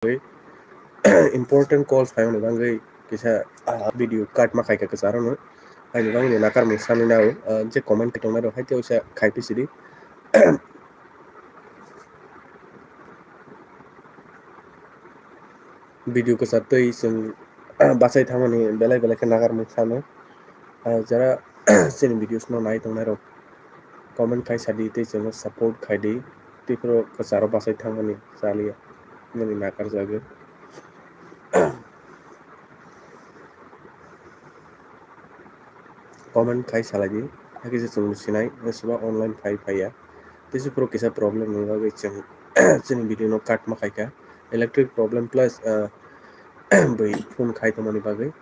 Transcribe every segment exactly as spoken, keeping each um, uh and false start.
bagwi important calls phaimani bagwi kisa, ah, video cut ma khaikha kwcharo no. Haini bagwi ni nakarmung sanwi nao, ah, je comment khe tongnai rok hai tei uaisa khai pisidi. Video kwchar twi chwng bachai thangmani belai belai khe nakarmung sano. Ah, jara chini videos no nai tongnai rok comment khai sadi tei chwngno support khai di. Tei phuru kwcharo bachai thangmani chaliya nini nakar jagwi. Comment khai salai di, hakhe se chwng sinai, soba online phai phaiya. Tei se phuru kisa problem ni bagwi chwng chini video no cut ma khaikha. Electric problem plus, ah, bwi phone khai tongmani bagwi.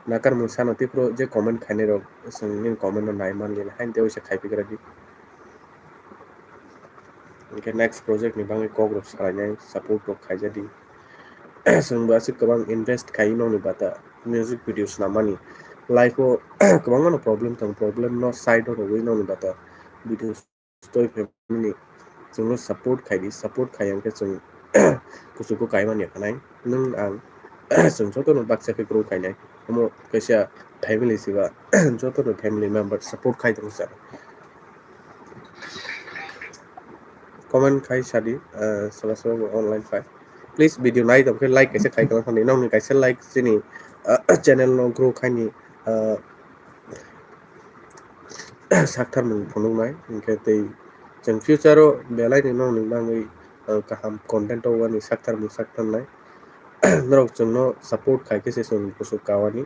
Nakarmung sano tei phuru je comment khainai rok chwng nini comment no nai manlina, haini tei uaisa khai pigra di. Hwnkhe next project ni bagwi kok rok salainai, support rok khaijadi. Chwng bo aswk kwbang invest khai nokni bata music video swnamani. Life o kwbangma no problem tongo, problem no side o rwui nokni bata video stoi phaimani chwngno support khai di, support khai hwnkhe chwng kuchugo kaimani phanai. Nwng ang chwng jotono baksa khe grow khainai. Omo kaisa family siba, jotono family member support khai tong sa. Comment khai sadi, ah, soba soba bo online phai. Please video nai tong khe like kaisa khai tong thani. Nokni kaisa like chini, ah, channel no grow khaini, ah, sakthar mung phunuknai. Hwnkhe tei chwng future o belai ni nokni bagwi, ah, kaham content o wani sakthar mung sakthar nai. Norok chwngno support khai khe se chwng kuchuk kawani.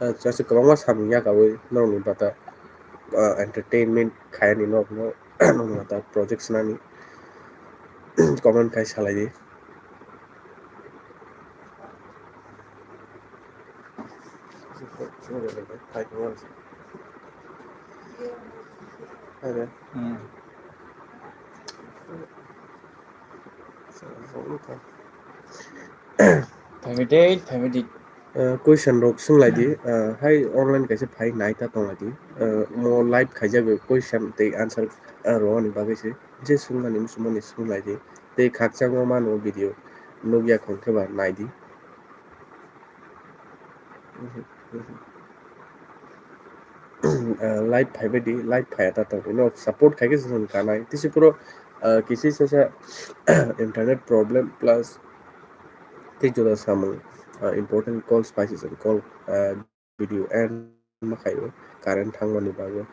Ah, aswk kwbangma samung yakaui norokni bata, ah, entertainment khaini norokno, norokni bata project swnani comment khai salai di. Hmm. Phaimide, phaimide. Ah, question rok swng lai di, ah, hai online kaisa phai nai ta tong lai di. Ah, mo live khaijak question tei answer, ah, rwani bagwi se je swngmani muchungmani swng lai di. Tei khakchangma mano video nukya khong khe ba nai di. Ah, live phaibai di, live phaiya ta tong di. No support khai khe se chwng kanai. Tei se phuru, ah, kisi sasa internet problem plus tei joda samung, ah, important calls pai se chwng call, ah, video end ma khaio current thangmani bagwi.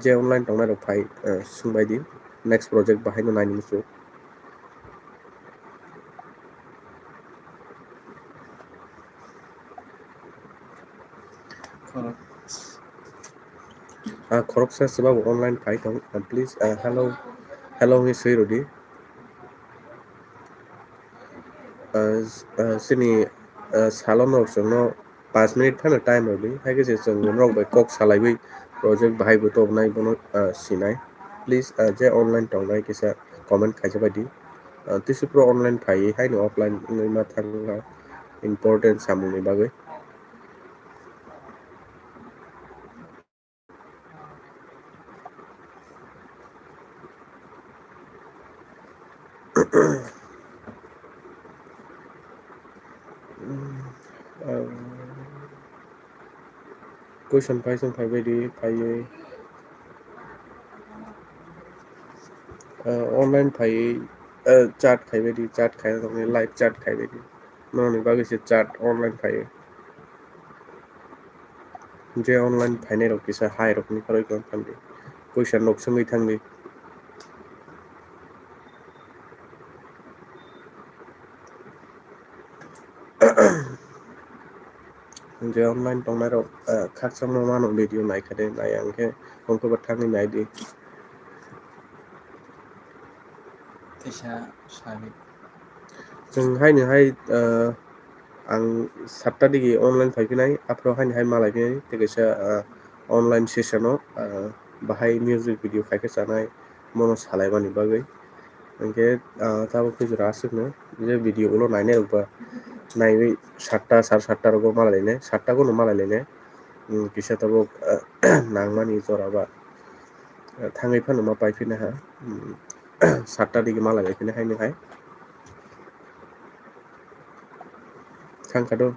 Je online tongnai rok phai, ah, swngbai di, next project bahai no naini muchung. Ah, khoroksa se babo online phai tong, ah, please, ah, hello, hello hwnwi swi rwdi. Ah, ah, chini, ah, salon rok chwngno panch minute phano time rwdi, hai khe se chwng norok bai kok salaiwi project bahai bo tobonai bono, ah, sinai. Please, ah, je online tongnai kisa comment khaisa bai di. Ah, tei se phuru online phaiwi haino offline wngwi ma thangkha important samungni bagwi. Question phai song phaibai di, phaiwi, ah, online phaiwi, ah, chat khaibai di, chat khaina tongni live chat khaibai di. Norokni bagwi se chat online phaiwi. Je online phainai rok kisa hai rok ni karwi tong thang di. Question rok swngwi thang di. Je online tongnai rok, ah, khakchangma mano video naikha de, nai ang khe hongkhe bo thangwi nai di. Teisa sabi. Chwng haino hai, ah, ang satta digi online phai phinai, aphuru haino hai malai phinai, tei kaisa, ah, online session o, ah, bahai music video khai khe chanai, mono salaimani bagwi. Hwnkhe, ah, tabuk khe jora aswkno je video ulo nainai rokba naiwi satta, sar satta rogo malai lainai, satta gono malai lainai. Hmm, kisa tabuk, ah, nangmani jora ba, ah, thangwi phano ma pai phinaha. Hmm, satta digi malai lai phinahaino hai. thang kha do.